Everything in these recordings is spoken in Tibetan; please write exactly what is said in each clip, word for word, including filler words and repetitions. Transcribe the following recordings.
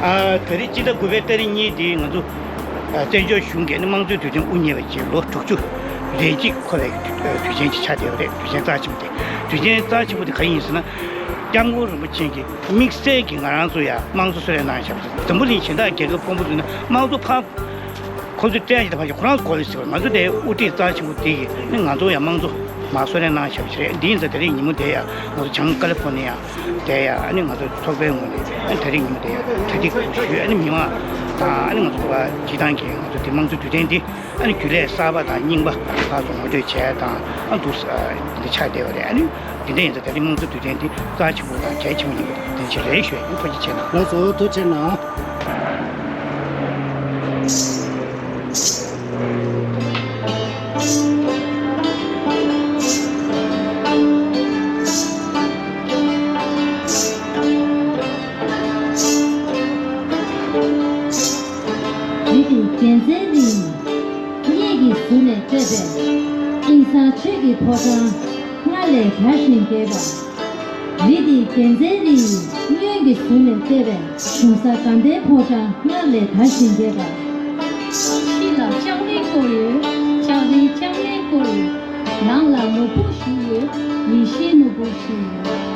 ཨ། ད་རེས་སྤྱི་ཟླ་དགུ་པའི་ཏ་རིག་གཉིས་འདིར་ང་ཚོ་ཨ་བཙན་བྱོལ་གཞུང་གིས་ནི་དམངས་གཙོའི་དུས་དེབ་དབུ་བརྙེས་པ་བཅས་ལོ་དྲུག་ཅུ་རེ་གཅིག་འཁོར་བའི་དུས་ཆེན་ཅིག་ཆགས་བསྡད་པ་རེད། དུས་ཆེན་རྩ་ཆེན་པོ་དེ། དུས་ཆེན་རྩ་ཆེན་པོ་དེ་ག་ཡིན་ཟེར་ན། སྐྱབས་མགོན་རིན་པོ་ཆེ་གིས་དམིགས་བསལ་གྱིས་ང་རང་ཚོ་ཡ་དམངས་གཙོ་གསོལ་རས་གནང་བཞག་པ་རེད། འཛམ་བུ་གླིང་གཞན་དག་རྒྱལ་ཁབ་ཕུང་པོ་ཚོ་ནི་དམངས་གཙོ་ཕར་ཁོ་ཚོས་སྤྲད་ཡག་དེ་ཕར་ཞོག་ཁོ་རང་ཚོ་གོ་ལེ་ཟེར་བ། ང་ཚོ་དེ་དབུ་ཁྲིད་རྩ་ཆེན་པོ་དེ་གིས་ནི་ང་ཚོ་ཡ་དམངས་གཙོ་མར་གསོལ་རས་གནང་བཞག་པ་ཞིག་རེད། འདི་ཡིན་ཙང་དེ་རིང་ཉིན་མོ་དེ་ཡ་ང་ཚོ་བྱང་ཀ་ལི་ཧྥོ་ནི་ཡ་དེ་ཡ། ཨ་ནི་ང་ཚོ་ཚོགས་པའི་ངོས་ནས་ཨ་ནི་དེ་རིང་ཉིན་མོ་དེ་ཡ་གྲ་སྒྲིག་ཞུས། ཨ་ནི་མི་མང་དང་ཨ་ནི་ང་ཚོ་བ་སྤྱི་བཏང་གི་ང་ཚོ་དེ་དམངས་གཙོ་དུས་དྲན་འདི་ཨ་ནི་རྒྱུན་ལས་གསར་པ་དང་རྙིང་པ་ཕར་ཚུར་ངོ་སྤྲོད་བྱས་དང་ཨ་འདུག་སེ་འདི་འདྲ་ཆགས་བསྡད་པ་རེད། ཨ་ནི་འདི་འདྲ་ཡིན་ཙང་དེ་རིང་དམངས་གཙོ་དུས་དྲན་འདི་རྩ་ཆེན་པོ་དང་གལ་ཆེན་པོ་ཡིན་པ་དེ་ཕྱིར་རེ་ཞུ་ཡ་ཡིན། ཐུགས་རྗེ་ཆེ་གནང་། ལགས་སོ། ཐུགས་རྗེ་གནང་། རི་དེ་རྒྱལ་མཚན་རི་ཡིན། གཡས་ཀྱི་ཟུར་ནས་བལྟས་པས། དེང་སང་ཆོས་ཀྱི་ཕོ་བྲང་སྔར་ལས་དར་ཞིང་རྒྱས་པ། རི་དེ་རྒྱལ་མཚན་རི་ཡིན། གཡོན་གྱི་ཟུར་ནས་བལྟས་པས། གཞུང་ས་དགའ་ལྡན་ཕོ་བྲང་སྔར་ལས་དར་ཞིང་རྒྱས་པ། ཕྱི་ལ་ལྕགས་རི་བསྐོར་ཡོད། ལྕགས་རི་ལྕགས་རི་བསྐོར་ཡོད། ནང་ལ་ནོར་བུ་བཞུགས་ཡོད། ཡེ་ཤེས་ནོར་བུ་བཞུགས་ཡོད།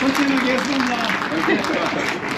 ཁོ་ཚོས་ལ་རྒྱལ་སྲུང་དང་།